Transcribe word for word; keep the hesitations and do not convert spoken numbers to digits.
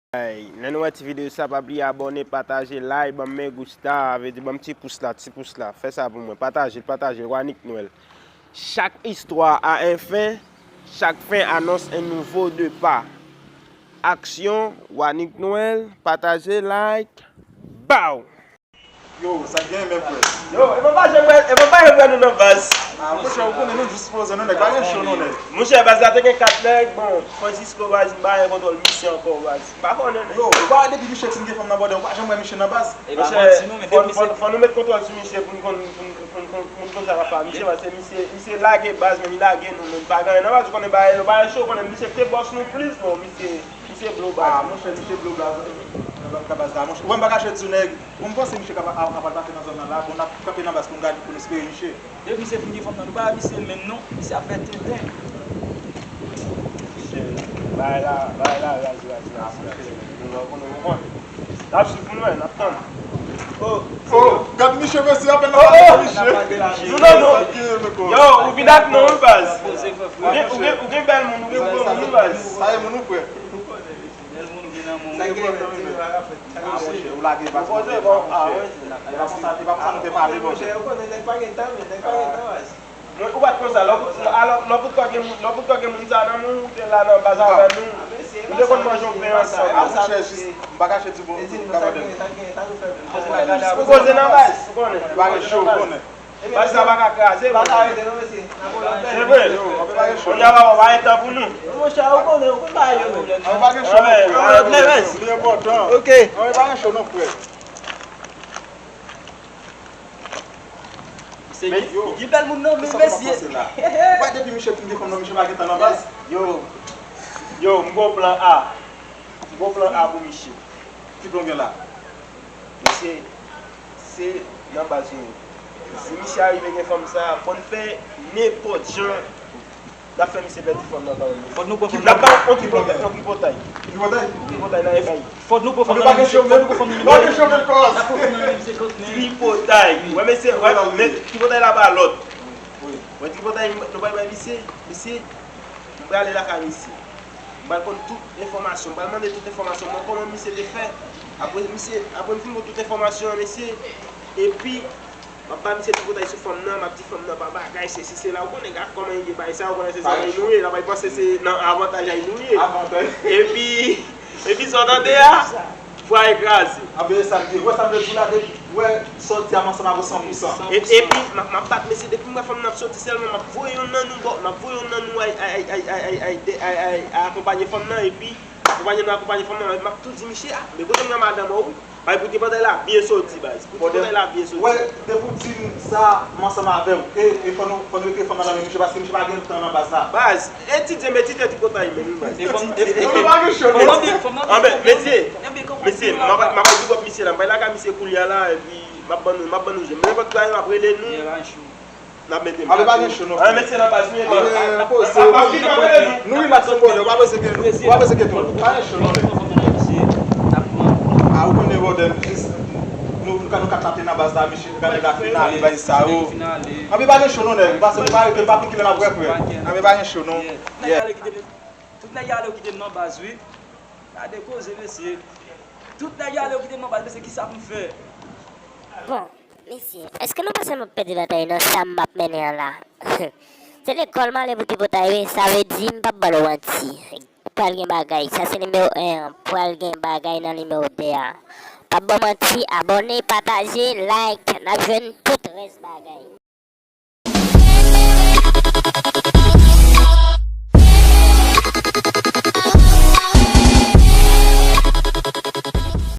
Ay, lè nou wè ti videyo sa, pa bliye abòne, pataje, like, ban m me gusta, vle di ban m ti pous la, ti pous la. Fè sa pou mwen, pataje l, pataje l, Wanik Nwèl. Chaque histoire a un fin, chaque fin annonce un nouveau départ. Aksyon, Wanik Nwèl, pataje, like, bow! Yo, sa k gen men frè? Yo, e pa fache frè, e pa fache frè nou nan baz. Ah, monchè, ou konnen nou jis poze, nou nèg pa gen cho, non, nèg. Monchè, baz la te gen kat nèg, bon, Francisco, baz, m pa gen kontwòl misye ankò, baz. M pa konnen, nèg. Yo, ou pa wè depi misye fin gen fanm nan bòdè, ou pa janm wè misye nan baz? E pa manti, non, men fò, depi fò, misye fò nou met kontwòl sou misye pou n konn, pou n, pou n, pou n, pou n konn sa k ap pase. Misye, misye, misye lage baz, men li lage nou, men pa gen anyen nan baz, ou konnen bagay yo, bagay cho, ou konnen misye te bòs nou plis, bon, misye, misye blow baz. Ah, monchè, misye blow baz, nan baz la, monchè. Ou wè m pa kache di w, nèg. Bon, m panse misye ka pa, ka pral pase nan zòn nan la. Bon, n ap kanpe nan baz pou n gade, pou n espere misye. Depi misye fin gen fanm nan, nou pa wè misye menm non. Misye ap fè tenten. Misye, bagay la, bagay la, raz, raz, raz, raz. Nou wè, nou wè. N ap swiv pou nou wè, n ap tann. Oh, oh, gad misye, mesye, apèn nan pale misye. Nou nan non. Yo, ou vin ak non, wi, baz. Ou gen, ou gen, ou gen bèl moun, ou gen gwo moun, wi, baz. Sa e moun ou, frè. Bèl moun ou gen nan men w. Sa gen nan men w. Ah, monchè, ou lage baz nan men w, monchè. E pa konsa, e pa konsa nou te pale, monchè. Ou konnen nèg pa gen tan, men nèg pa gen tan, baz. Mwen, ou pa t konsa, lè w kout, alò, lè w kout kò gen moun, lè w kout kò gen moun sa nan men w, ou te la nan baz avè nou. Nou te konn manje yon pen ansanm. Ah, monchè, jis, m pa kache di bon, m pa konnen. Ou poze nan baz, ou konnen. Ou pa gen cho, ou konnen. Baz la pa ka kraze, baz la rete non, mesye. Se vre. Kounye a la, w ap bay tan pou nou. Monchè, ou konnen, ou konn bagay yo menm. Ann pa gen cho non, frè. Li enpòtan. Ok. Ann pa gen cho non, frè. Mesye, yo, ki bèl moun nan, men mesye. Ou wè depi misye fin gen fanm nan, misye pa gen tan nan baz. Yo, yo, m gon plan A. M gon plan A pou misye. Ki plan w gen la? Mesye, se nan baz nou ye. Si misye arive gen fanm sa, fò n fè nenpòt jan n ap fè misye pèdi fanm nan kanmenm. Fòk nou pran fanm nan. N ap bay yon tripotay, yon tripotay. Tripotay? Tripotay nan F B I. Fòk nou pran fanm nan, fòk nou pran fanm nan. Pa gen chonmen, pa gen chonmen kòs. N ap pran fanm nan, misye kòs, men. Tripotay. Wè, mesye, wè, men tripotay la pa lòt. Wè, tripotay, nou pral bay misye, misye, m prale lakay misye. M pral konn tout enfòmasyon. M pral mande tout enfòmasyon mwen, kòman misye te fè. Apre misye, apre m fin konn tout enfòmasyon an, mesye, epi m ap ba misye tripotay sou fanm nan, m ap di fanm nan pa bagay, sesi, sela. Ou konnen gad kòman li ye, bagay sa, ou konnen se zanmi nou ye, l ap panse se nan avantaj nou ye. Avantaj. Epi, epi sa w tande a, fwa e kraze. Anben, e sa l ye. Ou wè sa m vle di w la, depi, ou wè, sòti a m ansanm avè w san pou san. E, epi, m ap, m ap bat mesye, depi m wè fanm nan ap sòti sèlman, m ap voye youn nan nou bò, m ap voye youn nan nou ay, ay, akonpanye fanm nan, epi akonpanye nou akonpanye fanm nan, m ap tou di misye, ah, men kote m wè madanm ou, bay pou tripotay la byen sòti, baz. Pou tripotay la byen sòti. Wè, depi w di m sa, m ansanm avè w. E, e fò nou, fò nou retire fanm nan nan men misye, paske misye pa gen tan nan baz la. Baz, etidye m etidye tripotay menm, baz. E fanm, e, e, e, fanm nan byen, fanm nan byen. Anben, mesye, mesye, m ap, m ap al big up misye la, m pral lakay misye kounye a la, epi m ap ban nou, m ap ban nou je. Nenpòt bagay, m ap rele nou. N ap mete. Anben, pa gen cho non. Ann, mesye nan baz nou ye. Anben, poze. Nou wi, Matson Bonè, ou pa bezwen gen, ou pa bezwen gen tou. Pa gen cho non, nèg. Ah, ou konnen bòdèl, jis nou, nou ka, nou ka tape nan baz la, mesye, gade la finale, bay sa yo. Anben, pa gen cho non, nèg. Pase nou pa rete, nou pa konn kilè n ap wè frè. Anben, pa gen cho non. Yeah. Tout nèg yo ale yo kite m nan baz, wi. Gade koze, mesye. Tout nèg yo ale yo kite m nan baz, mesye, kisa pou m fè? Bon, mesye, èske nou panse m ap pèdi batay nan sa m ap mennen an la? Se lekòl m ale pou tripotay, wi, sa vle di m p ap ba nou manti. Pral gen bagay, sa se nimewo en an, pral gen bagay nan nimewo de a. P ap ba w manti, abòne, pataje, like, n ap jwenn tout rès bagay.